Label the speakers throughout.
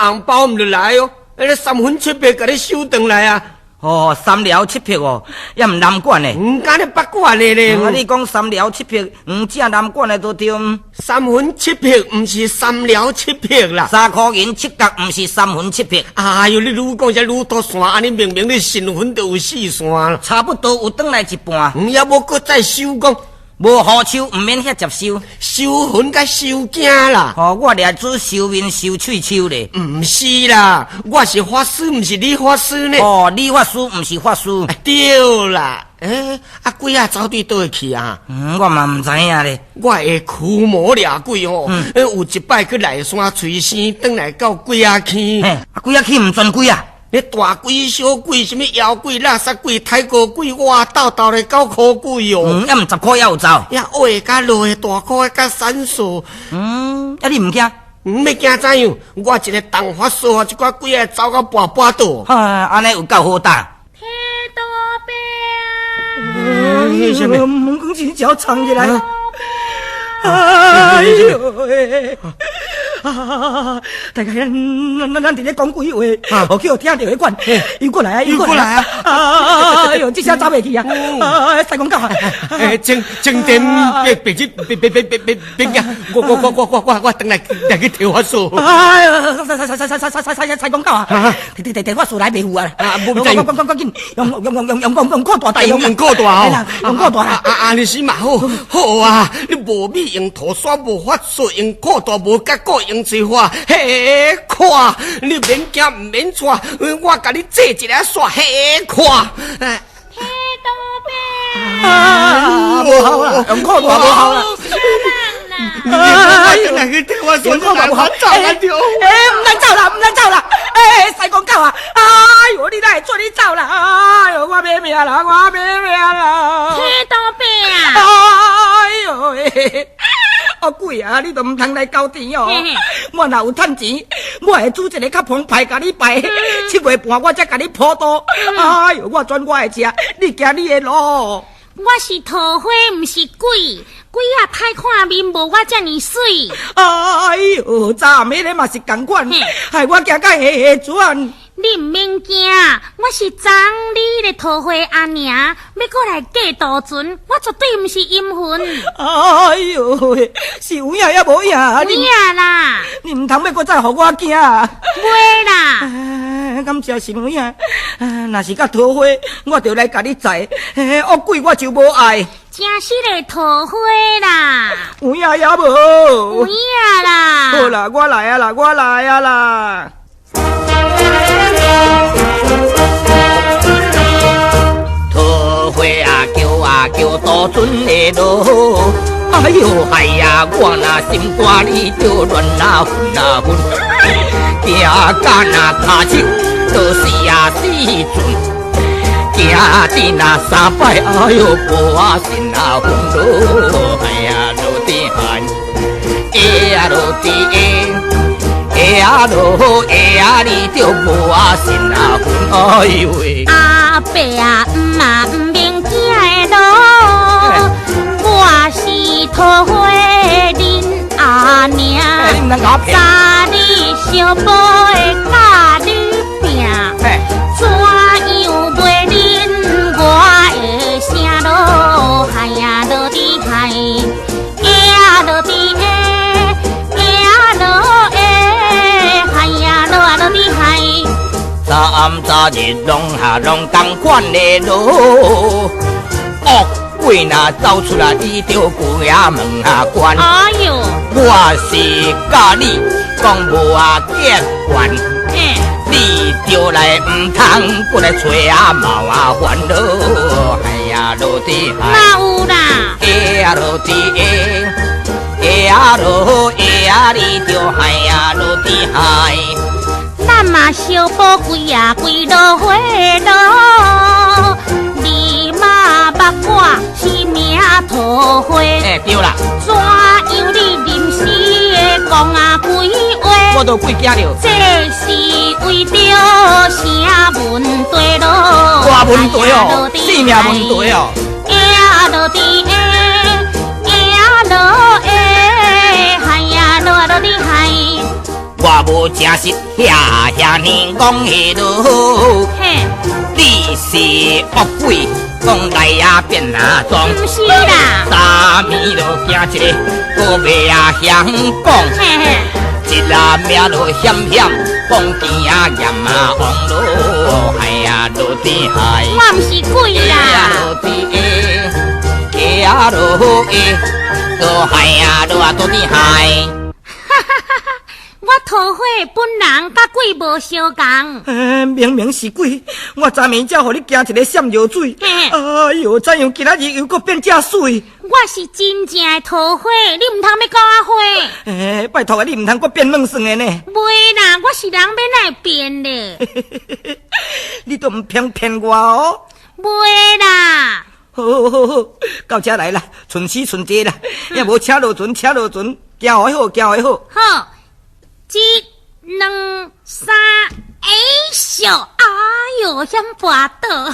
Speaker 1: 紅包毋就來哦，彼三魂七魄共你收轉來啊！
Speaker 2: 哦，三寮七魄哦，也毋南管的。
Speaker 1: 毋敢咧北管的咧。
Speaker 2: 啊，你講三寮七魄，毋正南管的都對。
Speaker 1: 三魂七魄毋是三寮七魄啦。
Speaker 2: 3箍銀7角，毋是三魂七魄。
Speaker 1: 哎喲，你愈講才愈多線，按呢明明你神魂都有四線啦。
Speaker 2: 差不多有轉來一半。
Speaker 1: 嗯，猶無閣再收講。
Speaker 2: 無好手，毋免遐接收。
Speaker 1: 收魂佮收驚啦。
Speaker 2: 哦，我掠做收面收喙鬚咧。
Speaker 1: 毋是啦，我是法師，毋是你法師呢。
Speaker 2: 哦，你法師毋是法師。
Speaker 1: 對啦，欸，啊鬼仔走對佗去啊？
Speaker 2: 嗯，我嘛毋知影咧。
Speaker 1: 我的驅魔掠鬼吼，有一擺去內山催生，轉來到鬼仔坑。
Speaker 2: 嘿，啊鬼仔坑毋全鬼啊？
Speaker 1: 你大鬼、小鬼、啥物妖鬼、垃圾鬼、泰國鬼，哇，鬥鬥咧9箍鬼哦。
Speaker 2: 嗯，猶毋10箍猶有走。
Speaker 1: 呀，黑的佮綠的，大箍的佮閃爍。
Speaker 2: 嗯，啊你毋驚？
Speaker 1: 毋欲驚怎樣？我一个重法術，這寡鬼仔走到跋跋倒。
Speaker 2: 哈，按呢有夠好膽。
Speaker 3: 鐵道伯。
Speaker 1: 啥物？
Speaker 2: 門關真正衝入來。哎喲喂！啊！大家咱咱咱佇咧講鬼話，予去予聽著彼款，又過來啊，又過來啊！哎喲，這下走袂去啊！啊，西公狗啊！
Speaker 1: 欸，靜靜點，別別別別別別別別驚！我我我我我我我轉來來去提法術。
Speaker 2: 哎喲，西西西西西西西西公狗啊！提提提提法術來袂赴啊！
Speaker 1: 啊，無
Speaker 2: 趕趕趕趕緊，用用用用用用用褲大，
Speaker 1: 用用褲大哦！
Speaker 2: 用褲大啦！
Speaker 1: 啊啊，你是嘛好好啊！你無米用塗沙，無法術用褲大，無結果用嘴話，彼看，你免驚毋免掣，我共你做一个煞，彼看。
Speaker 3: 鐵道伯。
Speaker 2: 啊，無效啦，用褲大無效啦。
Speaker 1: 哎呀，去聽我說，
Speaker 2: 用褲大無效，
Speaker 1: 走啊對。
Speaker 2: 欸，毋通走啦，毋通走啦！欸，西公狗啊！哎喲，你哪會做你走啦？哎喲，我欲命啦，我欲命啦！
Speaker 3: 鐵道伯啊！
Speaker 2: 哎喲喂！哦鬼啊！你都毋通來交錢哦！我若有趁錢，我會煮一个較澎湃共你拜。7月半我才共你普渡。哎喲，我轉我的車，你行你的路。
Speaker 3: 我是桃花，毋是鬼。鬼仔歹看面，無我遮爾媠。
Speaker 2: 哎喲，昨暗彼个嘛是仝款，害我驚甲下下轉。
Speaker 3: 你毋免驚，我是欉你的桃花阿娘，欲過來過渡船，我絕對毋是陰魂。
Speaker 2: 哎喲喂，是有影抑無影？
Speaker 3: 有影啦！
Speaker 2: 你毋通欲閣再予我驚。
Speaker 3: 袂啦！
Speaker 2: 敢真是有影？若是佮桃花，我就來共你載。惡鬼我就無愛。
Speaker 3: 真實的桃花啦！
Speaker 2: 有影抑無？
Speaker 3: 有影啦！
Speaker 2: 好啦，我來啊啦，我來啊啦！
Speaker 4: 桃花啊，叫啊叫，渡船的路。哎喲嗨呀，我若心肝裡就亂啊混啊混，行甲若跤手都死啊死準，行佇若三擺，哎喲無啊神啊魂囉，哎呀落地寒，哎呀落地下。哎呀落哎呀，你就無啊神啊魂，哎呦喂！
Speaker 3: 阿伯啊，毋啊毋免驚的囉，我是桃花恁阿娘，三日相報會佮你拚，怎樣袂認我的聲囉？嗨呀落地嗨，呀落地下，呀落下，嗨呀落啊落地嗨。
Speaker 4: 昨暗昨日攏哈攏仝款的囉，惡鬼若走出來，你著規仔門仔關。
Speaker 3: 哎喲，
Speaker 4: 我是佮你講無啊結怨，你著來毋通閣來揣啊毛啊煩囉，哎呀落地
Speaker 3: 哪有啦？
Speaker 4: 哎呀落地下，哎呀落哎呀，你著哎呀落地海。
Speaker 3: 咱嘛相報幾啊幾落花囉，你嘛捌我是名桃花。
Speaker 4: 欸，對啦。
Speaker 3: 怎樣你臨時會講啊鬼話？
Speaker 4: 我都鬼驚著。
Speaker 3: 這是為著啥問題囉？
Speaker 4: 大問題哦，性命問題哦。
Speaker 3: 呀落地下，呀落下，嗨呀落啊落地嗨。
Speaker 4: 我無呦，真是遐遐呢戆的啰。
Speaker 3: 嘿，
Speaker 4: 你是恶鬼，讲来啊变啊装。
Speaker 3: 毋是啦。
Speaker 4: 昨暝就行一个，阁袂啊晓讲。
Speaker 3: 嘿嘿，
Speaker 4: 一啊命就险险，讲见啊阎啊王啰，海啊落地海。
Speaker 3: 我毋是鬼啦。
Speaker 4: 落地下，啊落下，落海啊落啊落地海。
Speaker 3: 我桃花本人佮鬼無相仝。
Speaker 2: 明明是鬼，我昨暝才予你驚一个閃尿水。哎呦，怎樣今仔日又閣變這媠？
Speaker 3: 我是真正的桃花，你毋通欲佮我花。
Speaker 2: 拜託啊，你毋通閣變軟耍的呢。
Speaker 3: 袂啦，我是人欲哪會變咧？
Speaker 2: 你都毋騙騙我哦。
Speaker 3: 袂啦。
Speaker 2: 好好好，到遮來啦，順時順地啦，也無請落船，請落船，行好好，行好好。
Speaker 3: 好。一、兩、三，哎咻！哎喲，險跋倒。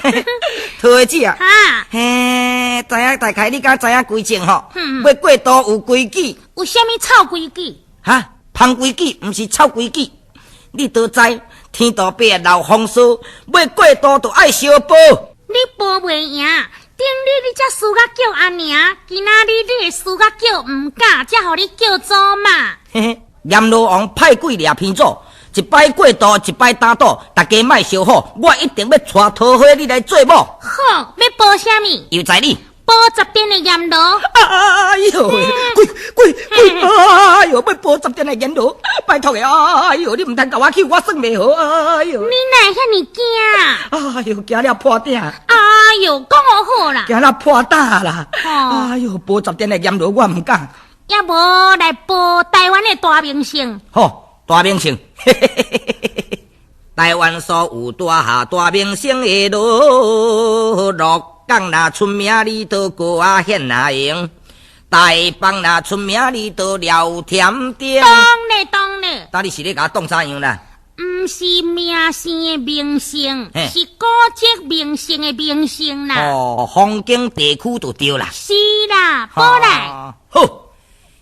Speaker 2: 桃花姊啊，
Speaker 3: 哈，
Speaker 2: 嘿，知影大概你敢知影規則吼？欲過渡有規矩。
Speaker 3: 有啥物臭規矩？
Speaker 2: 哈，芳規矩，毋是臭規矩。你都知，天道伯留風騷，欲過渡就愛相報。
Speaker 3: 你報袂贏，頂日你才輸甲叫阿娘，今仔日你會輸甲叫毋敢，才予你叫祖媽。
Speaker 2: 嘿嘿。閻羅王派鬼掠鼻祖，一擺過渡，一擺打賭，大家莫相好，我一定欲娶桃花你來做某。
Speaker 3: 好，欲報啥物？
Speaker 2: 由在你。
Speaker 3: 報十殿的閻羅。
Speaker 2: 哎喲，鬼鬼鬼！哎喲，欲報十殿的閻羅，拜託的，哎喲，你毋通共我去，我算袂好。哎喲，
Speaker 3: 你哪會遐爾驚？
Speaker 2: 哎喲，驚了破頂。
Speaker 3: 哎喲，講好啦。
Speaker 2: 驚了破膽啦。哎喲，報十殿的閻羅，我毋敢。
Speaker 3: 也無來報台灣的大明星。
Speaker 2: 好，大明星，台灣所有大下大明星的羅，鹿港若出名，你都高啊顯啊贏；台北若出名，你都廖添丁。
Speaker 3: 當咧當咧，
Speaker 2: 到底是咧共我擋啥樣啦？
Speaker 3: 毋是明星的明星，是古蹟名勝的名勝啦。
Speaker 2: 哦，風景地區就對啦。
Speaker 3: 是啦，報來。
Speaker 2: 好。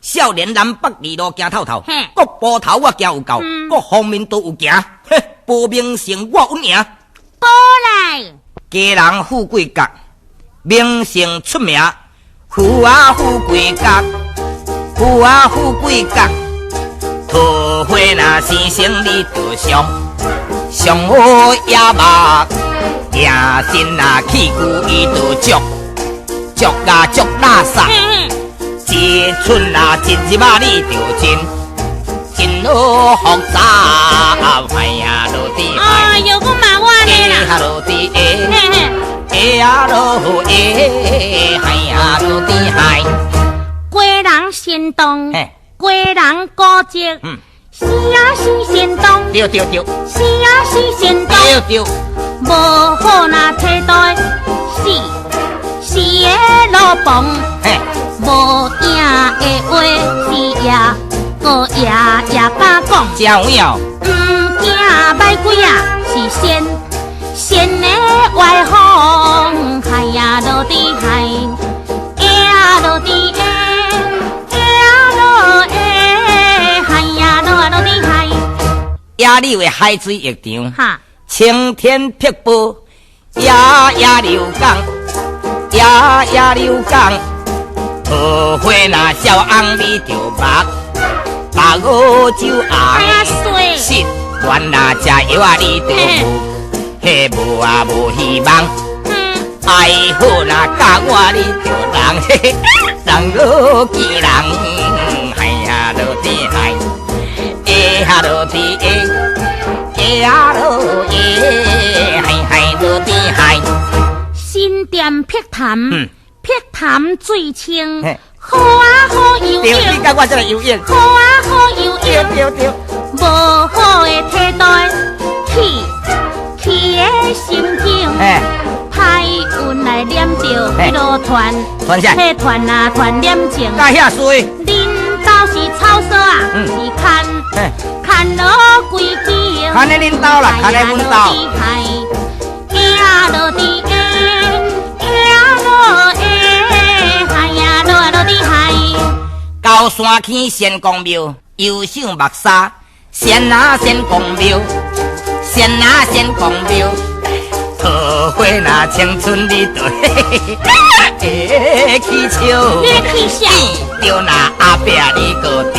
Speaker 2: 少年南北二路行透透，各步頭我行有夠，各方面都有行。嘿，報名勝我穩贏。
Speaker 3: 報來，
Speaker 2: 家人富貴角，名勝出名，富啊富貴角，富啊富貴角。桃花若生成你就上，上好野目，野心若氣久伊就足，足啊足垃圾。一出啊，一入啊，你就真真好複雜，哎呀落地
Speaker 3: 哎喲，閣罵我呢啦！
Speaker 2: 啊落地下，下啊落下，哎呀落地海。
Speaker 3: 雞人仙洞，雞人古蹟，是啊是仙洞，
Speaker 2: 對對對，
Speaker 3: 是啊是仙洞，
Speaker 2: 對對，
Speaker 3: 無好若體代，是是的路旁。無影的話是也，閣也也敢講。
Speaker 2: 真有影。
Speaker 3: 毋驚歹鬼啊，是仙仙的歪風，海呀落地海，呀落地下，呀落下，海呀落啊落地海。
Speaker 2: 野柳的海水浴場，青天碧波，野野流港，野野流港。桃花若笑红，你就目目乌酒红。失恋若食药啊，你就无，彼无啊无希望。爱好若教我，你就人嘿嘿，人老见人，海啊落地海，下啊落地下，下啊落下，海海落地海。
Speaker 3: 新店碧潭。碧潭水清，好啊好游泳，
Speaker 2: 你感觉这个游泳？
Speaker 3: 好啊好游泳，
Speaker 2: 對對對，
Speaker 3: 無好的體態，去去的心境，歹運來黏著，彼落團，
Speaker 2: 團啥？
Speaker 3: 彼團啊團念情，
Speaker 2: 甲遐衰。
Speaker 3: 恁兜是草所啊，是牽牽落規間，
Speaker 2: 牽咧恁兜啦，牽咧阮兜。高山坑仙公廟，游省木沙，
Speaker 4: 仙啊仙公庙，仙啊仙公庙，桃花若青春你就会起笑，
Speaker 3: 你起笑，
Speaker 4: 见著那阿伯你阁直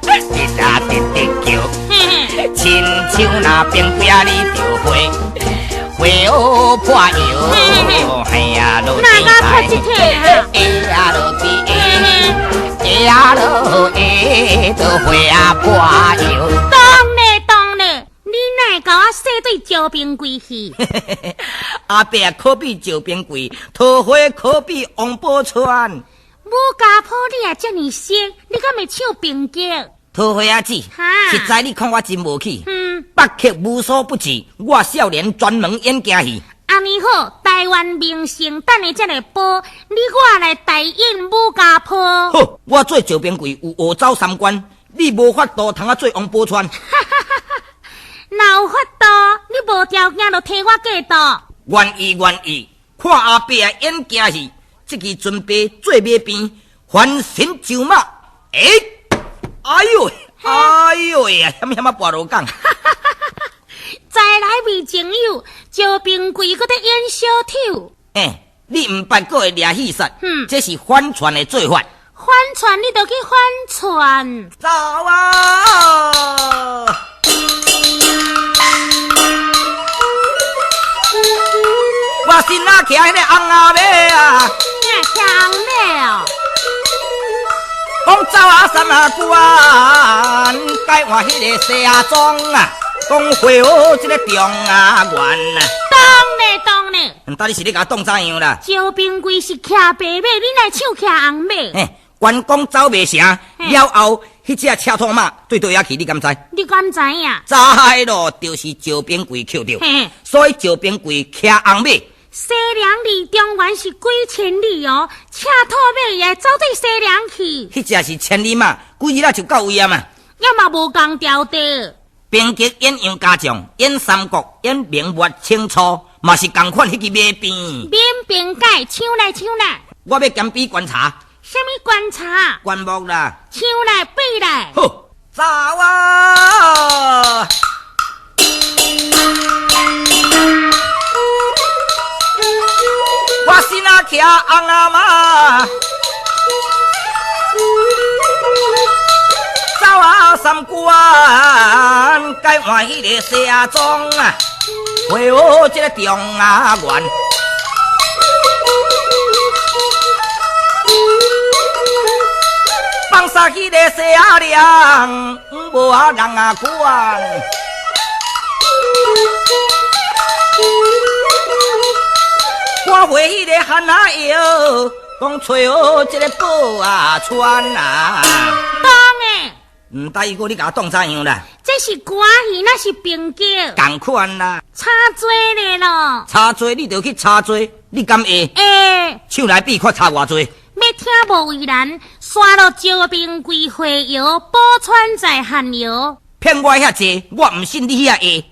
Speaker 4: 直啊直直叫，亲像那冰壁你著花花破药，嘿呀落
Speaker 3: 哪个破这体啊？
Speaker 4: 哎呀落地，哎呀落哎，都花啊破药。
Speaker 3: 当咧当咧，你哪会共我说对招兵归去？
Speaker 4: 阿伯可比赵兵贵，桃花可比王宝钏。
Speaker 3: 武家坡你也遮尔熟，你敢会唱平剧？
Speaker 4: 桃花仔姊，实在你看我真无趣。北客无所不至，我少年专门演京戏。
Speaker 3: 按呢好，台湾明星等下才来播，你我来代演武家坡。
Speaker 4: 好，我做赵兵贵有学走三关，你无法度通啊做王宝钏。
Speaker 3: 若有法度，你无条件就替我过度。
Speaker 4: 愿意愿意，看阿伯演京戏，这支准备做马鞭，翻身上马。欸，哎呦，哎呦呀，险险啊，跋落港。
Speaker 3: 再来位朋友，赵兵贵阁咧演小丑。
Speaker 4: 欸，你毋捌阁会掠戏杀？这是反串的做法。
Speaker 3: 反串你就去反串。
Speaker 4: 走啊！我身啊骑彼个红阿马啊，
Speaker 3: 骑红马哦。
Speaker 4: 讲走啊三啊关，改换彼个西阿庄啊，讲回学这个中啊原啊。
Speaker 3: 当咧当咧，
Speaker 4: 到底是你共我当怎样啦？
Speaker 3: 赵兵贵是骑白马，你来唱骑红马？
Speaker 4: 嘿，关公走袂成了后，彼只赤兔马对佗去，你敢知？
Speaker 3: 你敢知影？
Speaker 4: 知咯，就是赵兵贵扣著，所以赵兵贵骑红马。
Speaker 3: 西凉离中原是几千里哦，赤兔马也走对西凉去。
Speaker 4: 彼只是千里马，几日仔就到位啊嘛。
Speaker 3: 也嘛无仝调的。
Speaker 4: 平剧演杨家将，演三国，演明末清初，嘛是仝款彼支马鞭。
Speaker 3: 免辩解，抢来抢来。
Speaker 4: 我欲兼比观察。
Speaker 3: 啥物观察？
Speaker 4: 观幕啦。
Speaker 3: 抢来比来。
Speaker 4: 好，走啊！我身啊骑红阿马，走啊三关，改换彼个西阿庄啊，回学这个中啊原。放杀彼个西阿娘，无啊人啊管。我回彼个汉阿药，讲找好这个宝啊川啊。
Speaker 3: 当的。
Speaker 4: 毋知伊阁你共我当怎样啦？
Speaker 3: 这是歌戏，那是平剧。
Speaker 4: 仝款啦。
Speaker 3: 差济咧咯。
Speaker 4: 差济，你就去差济，你敢会？
Speaker 3: 会。
Speaker 4: 唱来比看差偌济。
Speaker 3: 欲听无为难，刷落招兵归花窑，宝川在汉窑。
Speaker 4: 骗我遐济，我毋信你遐会。